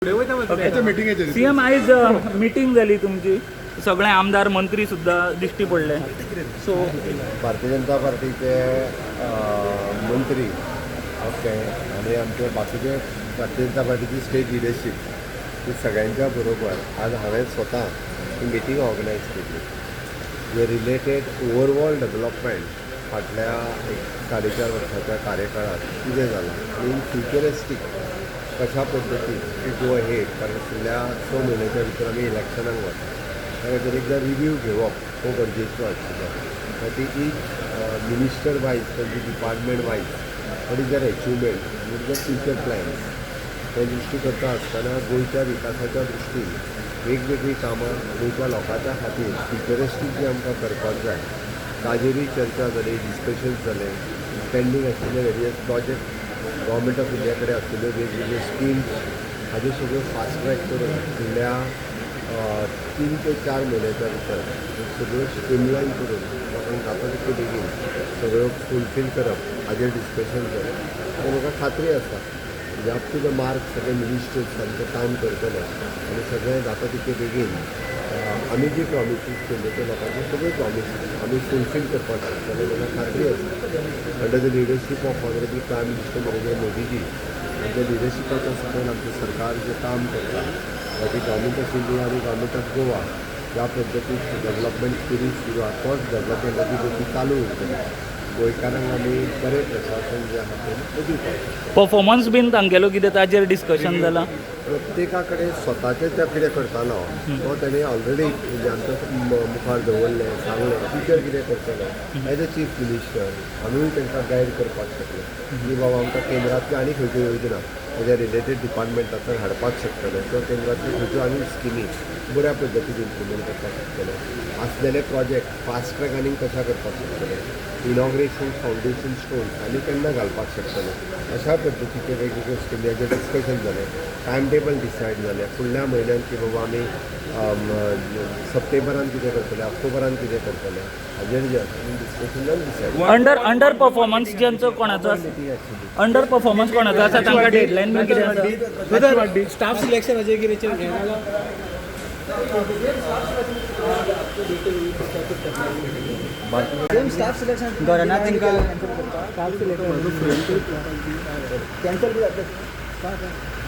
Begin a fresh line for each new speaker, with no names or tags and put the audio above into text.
मिटिंगेचेर.
CM, आयज meeting जाली तुमची, सगळे आमदार, मंत्री सुद्धा दिश्टी पडले, सो
भारतीय जनता पार्टीचे मंत्री, ओके, आनी आमचे बाकीचे भारतीय जनता पार्टीची स्टेट लिडरशीप ही सगळ्यांच्या बरोबर आज हांवें स्वता ही मिटींग ऑर्गनायज केली, जे रिलेटेड ओवरऑल डेव्हलपमेंट फाटल्या एक 4.5 वर्साच्या कार्यकाळात कितें जालां आनी इन फ्युचरिस्टीक कशा पद्दतीन टू गो अहेड, कारण फुडल्या 6 म्हयन्याच्या भितर आमी इलेक्शनाक वता. त्या खातीर एकदां रिव्यू घेवप हो गरजेचो आशिल्लो. खातीर ईच मिनिस्टर वायज, तांची department wise, what is their achievement, what is their future plans, हे दृश्टी करता आसतना गोंयच्या विकासाच्या दृश्टीन वेगवेगळीं कामां गोंयच्या लोकांच्या खातीर फ्युचरिस्टीक जी आमकां करपाक जाय, ताजेरूय चर्चा जाली, डिस्कशन्स जाले. पेंडींग आशिल्ले various project, government of India कडेन आशिल्ल्यो वेगवेगळ्यो स्किम्स, हाज्यो सगळ्यो फास्ट ट्रॅक करून फुडल्या 3 ते 4 म्हयन्याच्या भितर ह्यो सगळ्यो स्ट्रीमलायन करून लोकांक जाता तितके बेगीन सगळ्यो फुलफील करप, हाजेर डिस्कशन जालें. आनी म्हाका खात्री आसा, म्हणजे अप टू the mark सगळे मिनिस्टर्स आमचें काम करतले आनी सगळें जाता तितके बेगीन आमी जी प्रॉमिसीस केल्ल्यो, त्यो लोकांच्यो सगळ्यो प्रॉमिसीस आमी फुलफील करपाक शकतले, म्हाका खात्री आसा. Under the leadership of Honourable Prime Minister Narendra Modiji, हांच्या लिडरशिपाच्या सकयल आमचें सरकार जें काम करता, बाकी गव्हर्मेंट ऑफ इंडिया आनी गव्हर्मेंट ऑफ गोवा ज्या पद्दतीन डेव्हलपमेंट स्पिरीट सुरू आसा, तोच डेव्हलपमेंटाची गती चालू उरतली. गोंयकारांक आमी बरें प्रशासन जें आहा तें दिवपाक शकता.
परफॉर्मन्स बीन तांगेलो कितें, ताजेर डिस्कशन जालां?
प्रत्येका कडेन स्वताचें ते कितें करतालो तो तेणें ऑलरेडी म्हणजे आमच्या मुखार दवरलें, सांगलें, फ्युचर कितें करतलो. एज अ चीफ मिनिस्टर आमीय तांकां गायड करपाक शकले की बाबा, आमकां केंद्रांतल्यो आनी खंयच्यो योजना हेज्या रिलेटेड डिपार्टमेंटांतल्यान हाडपाक शकतले किंवा केंद्रांतल्यो खंयच्यो आनी स्किमी बऱ्या पद्दतीन इम्प्लिमेंट करपाक शकतले, आसलेले प्रोजेक्ट फास्ट ट्रॅक आनीक कशा करपाक शकतले, इनॉग्रेशन, फावंडेशन स्टोन्स आनी केन्ना घालपाक शकतले, अशा पद्दतीचे वेगवेगळ्यो स्किम्यांचेर डिस्कशन जालें. टायम टेबल डिसायड जालें फुडल्या म्हयन्यान की बाबा, आमी सप्टेंबरान कितें करतले, ऑक्टोबरान कितें करतले, हाजेर जें आसा डिस्कशन जावन डिसायड.
अंडर परफॉर्मन्स ज्यांचो कोणाचो आसा,
मिटींग आशिल्ली.
अंडर परफॉर्मन्स कोणाचो आसा, तांकां डेडलायन बीन कितें आसा?
स्टाफ सिलेक्शनाचेर कितें हें जालां?
बाकी
घराना तांकां. Staff selection.